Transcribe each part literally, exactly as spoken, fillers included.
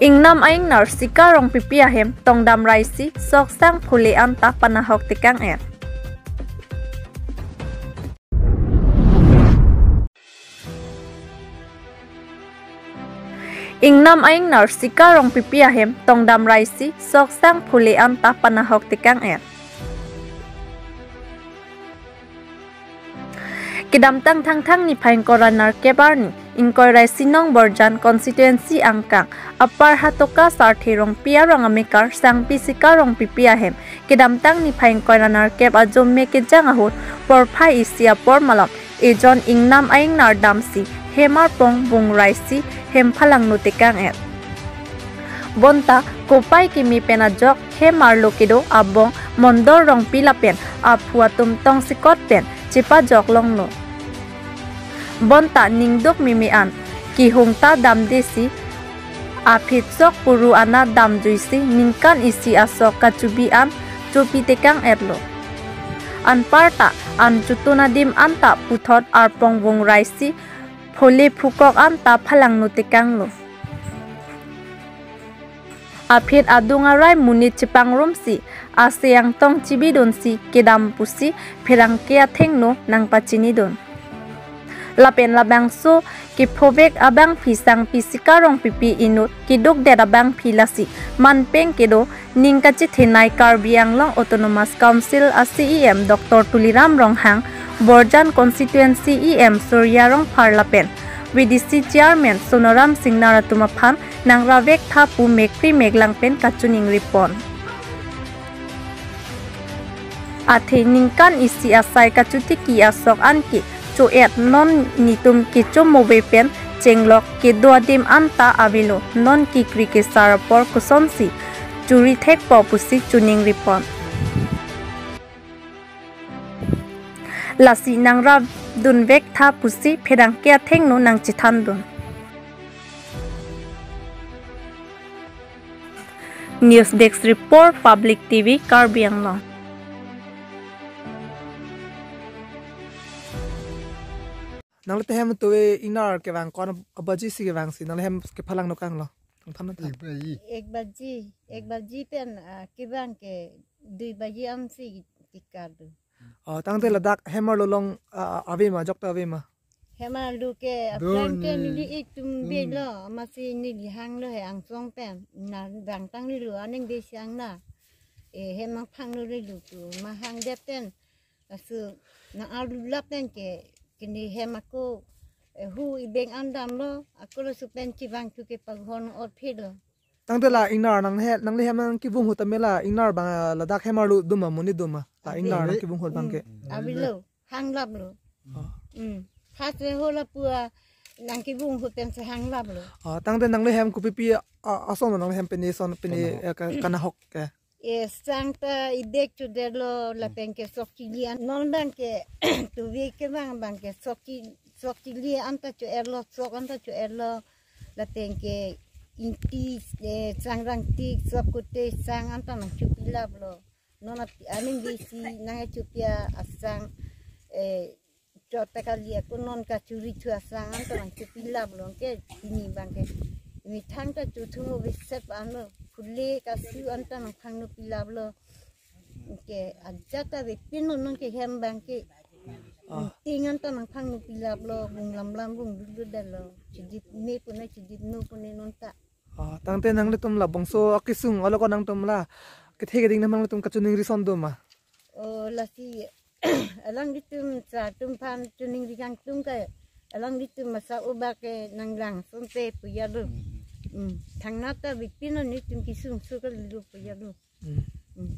Ingnam a-ingnar Sika Rongpipi ahem tongdam raisi sok sang phule anta panahok tekang et. Ingnam a-ingnar Sika Rongpipi ahem tongdam raisi sok sang phule anta panahok tekang et. Kedamtang Thangthang niphai ingkoi ra nerkep arni, ingkoi ra isi nong Borjan constituency angkang Upper Hatoka Sarthe Rongpi arong amekar Sangpi Sika Rongpipi ahem kedamtang niphai ingkoi ra nerkep ajomme kejang ahut porphai isi apor malom ejon ingnam a-ingnar damsi hem arpong vung raisi hem phalangno tekang et. Bonta kopai kimi pen ajok hem arlo kedo abong Mondol Rongpi lapen aphu atum tongsekot pen chepajok longlo. Bonta ningduk mimi an kehung ta damdesi aphi sok puru ana damjuisi ningkan isi asok kachubi an chopi tekang etlo. Anparta an chotun adim anta puthot arpong vung raisi phule phukok anta phalangno tekanglo. Aphi adung arei monit chepangrumsi ase angtong chibidunsi kedam pusi pherangke athengno nangpachinidun. Lapen labangso kephovek abangphi Sangpi Sika Rongpipi inut keduk det abangphi lasi manpeng kedo ning kachethenei Karbi Anglong Autonomous Council a-C E M Doctor Tuliram Ronghang, Borjan Constituency E M Surya Rongphar lapen V D C Chairman Sonaram Singnar atum aphan nangravek tha pu mekri meklang pen kachiningri pon. Athe ningkan isi asai kachotiki asok anke cho-et non nitum kecho move pen chenglok kedo adim anta avelo, non kekri kesar apor kosonsi churi thekpo pusi chiningri pon. Lasi nangradunvek tha pusi pherangke athengno nangchethandun. News Desk Report, Public T V, Karbi Anglong. Nangli te hem tuve ingnar kevang ko-an abaji si kevangsi nangli hem kephalangno kanglo? Tangthan ta. Ek baji. Ek baji, ek baji pen, ah, kevang ke dui baji ansi tikar do. Oh, tangte ladak hem arlo along, ah, ave ma, ajok ta ave ma? Hem arlo ke apran ke neli ik tum velo, amatsi neli hanglo he angsong pen. Na dangtang lelo, aning besiang na. E, hem nangphanglo lelo tu, ma hang det pen. Laso nang arlo lap pen ke, kene hem ako, e, hu ibeng an damlo, ako laso pen chevang thu ke paghon ot phelo. Tangte la ingnar nanghe, nangli hem nangkevung ahut tame la ingnar abang, ah, ladak hem arlo do ma, monit do ma? La ingnar nangkevung ahut abang ke. Avelo, hang laplo. Oh. Hmm. First le ho lapu, ah, nangkevung ahut pensi hang laplo. Ah, tangte nangli hem kopipi, ah, ason nangli hem pine son pine, eh, ka-, kanahok ke? E, sang ta idek chodetlo, lapen ke sok chili an. Non abang ke, tuve kevang abang ke sok chi-, sok chili anta cho-etlo, sok anta cho-etlo. Lapen ke ingti, eh, sang rangtik, sok kute sang anta nangchopi laplo. Non ap-, aning besi nangchopi asang, eh, chot ta kali ako non kachuri thu asang anta nangchopi laplo ke pini abang ke. Methang ta chothung ove sep anlo, phule kasu anta nangphangno pi laplo. Ke ajat ta vepin non non ke hem abang ke. Ah. Ting anta nangphangno pi laplo, vung lam lam vung dudut detlo. Chidip me pune, chidip no pune non ta. Ah, tangte nanglitum labangso akesung alo ko nangtum la kethe keding nang nanglitum kachiningri son do ma? Oh, lasi alanglitum sa atum aphan chiningri kangtung ke, alanglitum masa obak ke nanglang sonte pu ya do. Hmm. Hmm. Thangnat ta vepin non nelitum kesung so kalilo pu ya do. Hmm. Hmm.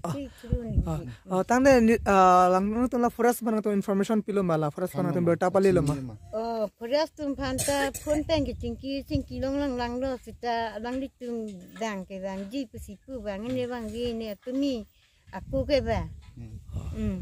Ah. Chiri chiri ni. Ah, ah, tangte ni, ah, lang nangtum la forest aphan nangtum information pilo ma, la forest aphan nangtum birta palilo ma? Oh, forest atum aphan ta phone pen kechingki, chingki long lang langlo seta alanglitum dang kevangji pusi pu vang ne vangve ne tumi ako kevang. Hmm. Hmm.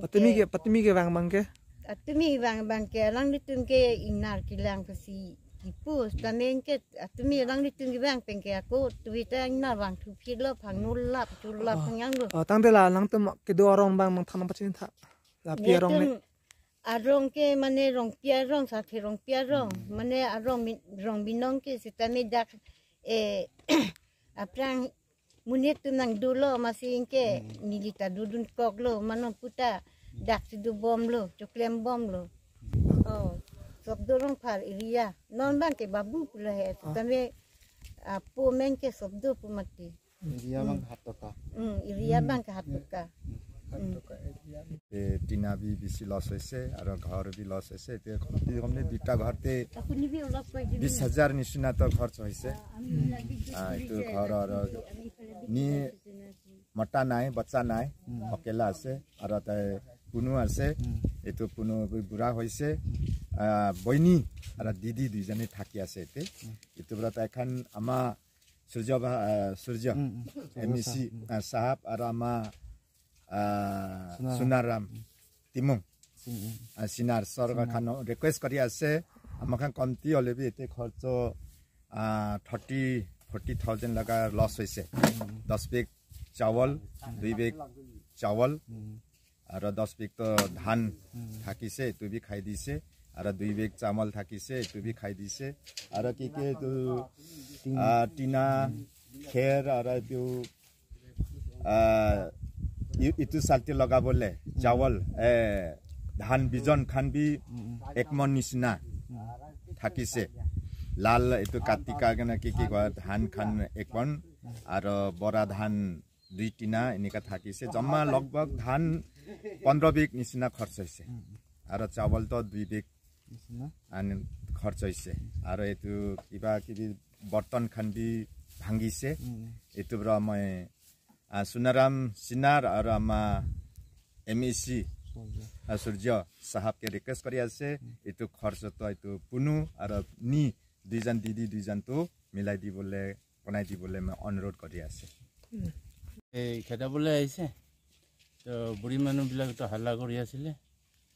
Patumi ke, patumi kevang abang ke? Atumi vang abang ke, alanglitum ke ingnar kelang pusi kipu, stameng ke, atumi alanglitum kevang pen ke ako, tuve ta ingnar vang thu phitlo, phangno lap, chulap, oh, phangyanglo. Oh, tangte la nangtum kedo arong abang nangthan nangpachini tha. Lapi arong me. Nelitum arong ke mane Rongpi arong, Sarthe Rongpi arong, mane arong min-, rong binong ke sitame dak, eh, aphrang monit atum nangdolo, masi anke neli ta dodunkoklo, mane puta dak si dobomlo, choklembomlo. Oh, Sopdo Rongphar area. Non abang ke Babu pulo he, sitame apo amen ke Sopdo pu mati. Area abang Hatoka. Hmm, area abang ke Hatoka. Hatoka area. Eh, tina bi bisi loss hoise, aro ghor bi loss hoise. Ete kom se kom ne duita ghor te বিশ হাজাৰ নিচিনা তো খৰচ হৈছে। Ah, itu ghor aro ni mota nai, bachcha nai, akela ase, aro tai punu ase, itu punu bi bura hoise, ah, boini, aro didi duijone thaki ase ete. Itu bra tai khan ama Surjo ba, ah, Surjo, M E C, ah, sahab, aro ama, ah, Sunaram. Sunaram Timung. Ah, Sinar sir khan request kori ase, ama khan komti hole bi ete khorcho, ah, thirty, forty thousand laga loss hoise. দশ bag chawal, দুই bag chawal, aro দশ bag to dhan thakise, itu bi khai dise, aro দুই bag chawal thakise, itu bi khai dise, aro ki ki itu, ah, tina, kher, aro itu, ah, i-, itu salti logabole, chawal, eh, dhan bijon khan bi ek mon নিচিনা thakise. Lal itu katika kena ki ki ko dhan khan ek mon, aro bora dhan দুই tina eneka thakise, joma logbag dhan পোন্ধৰ bag নিচিনা খৰচ হৈছে। আৰু chawal to দুই bag নিচিনা। An খৰচ হৈছে। আৰু এইটো কিবা কিবি বৰ্তন খান বি ভাঙিছে। এইটো পৰা মই, আ, Sunaram Sinar আৰু আমাৰ M E C, Surjo। আ, Surjo চাহাবকে request কৰি আছে, এইটো খৰচ তো এইটো পুনু আৰু নি দুইজন দিদি দুইজনটো মিলাই দিবলৈ, বনাই দিবলৈ মই অনুৰোধ কৰি আছে। এই খেদাবলৈ আহিছে। তো বুঢ়ী মানুহবিলাকে তো হাল্লা কৰি আছিলে।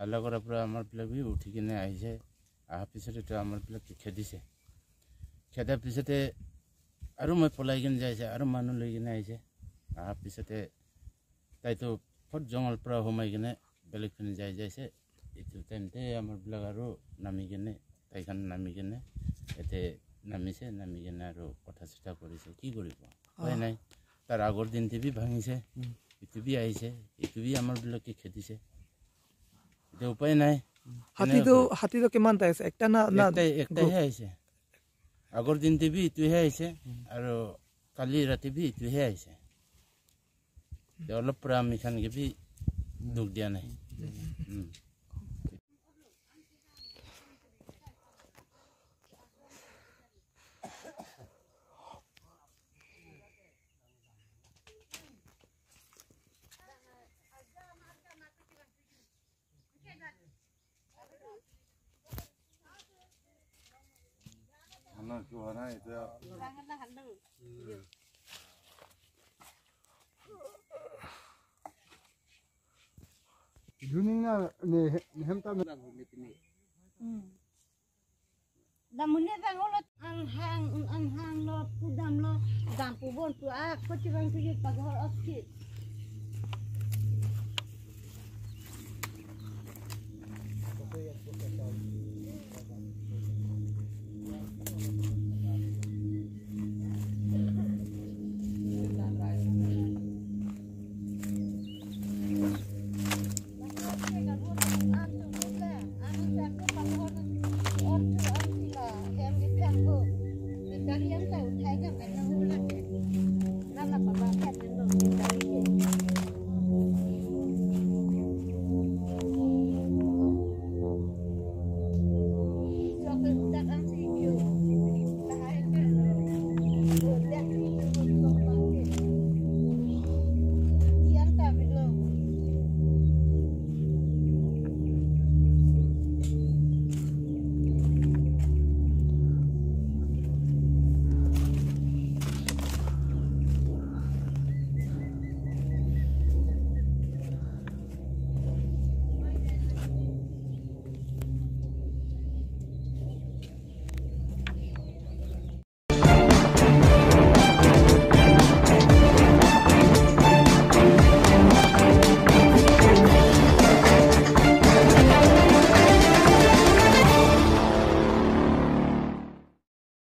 হাল্লা কৰাৰ পৰা আমাৰবিলাক বি উঠি কিনে আহিছে। অহাৰ পিছতে তো আমাৰবিলাকে খেদিছে। খেদাৰ পিছতে আৰু মই পলাই কিনে যাইছে, আৰু মানুহ লৈ কিনে আহিছে। অহাৰ পিছতে তাইতো ফট জংঘলৰ পৰা সোমাই কিনে বেলেগ পিনে যাই যাইছে। এইটো টাইমতে আমাৰবিলাক আৰু নামি কিনে, তাইখন নামি কিনে, ইয়াতে নামিছে, নামি কিনে আৰু কথা চথা কৰিছে। কি কৰিব? উপায় নাই। তাৰ আগৰ দিনতে বি ভাঙিছে, এইটো বি আহিছে, এইটো বি আমাৰবিলাকে খেদিছে। এতিয়া উপায় নাই। হাতীটো, কেনেকৈ? হাতীটো কিমানটা আহিছে? একটা না, না একটাই, একটাইহে আহিছে। আগৰ দিনতে বি এইটোহে আহিছে, আৰু কালি ৰাতি বি এইটোহে আহিছে। Develop pura ami khan ke bhi dukh dia nahi. Hmm. Ano, kuha na ito. Duning na ne, nehem ta. Hmm. Damune bang olo anhang, anhang lo, pudam lo, dam pubon pu a, kochibang tuye paghor oskit.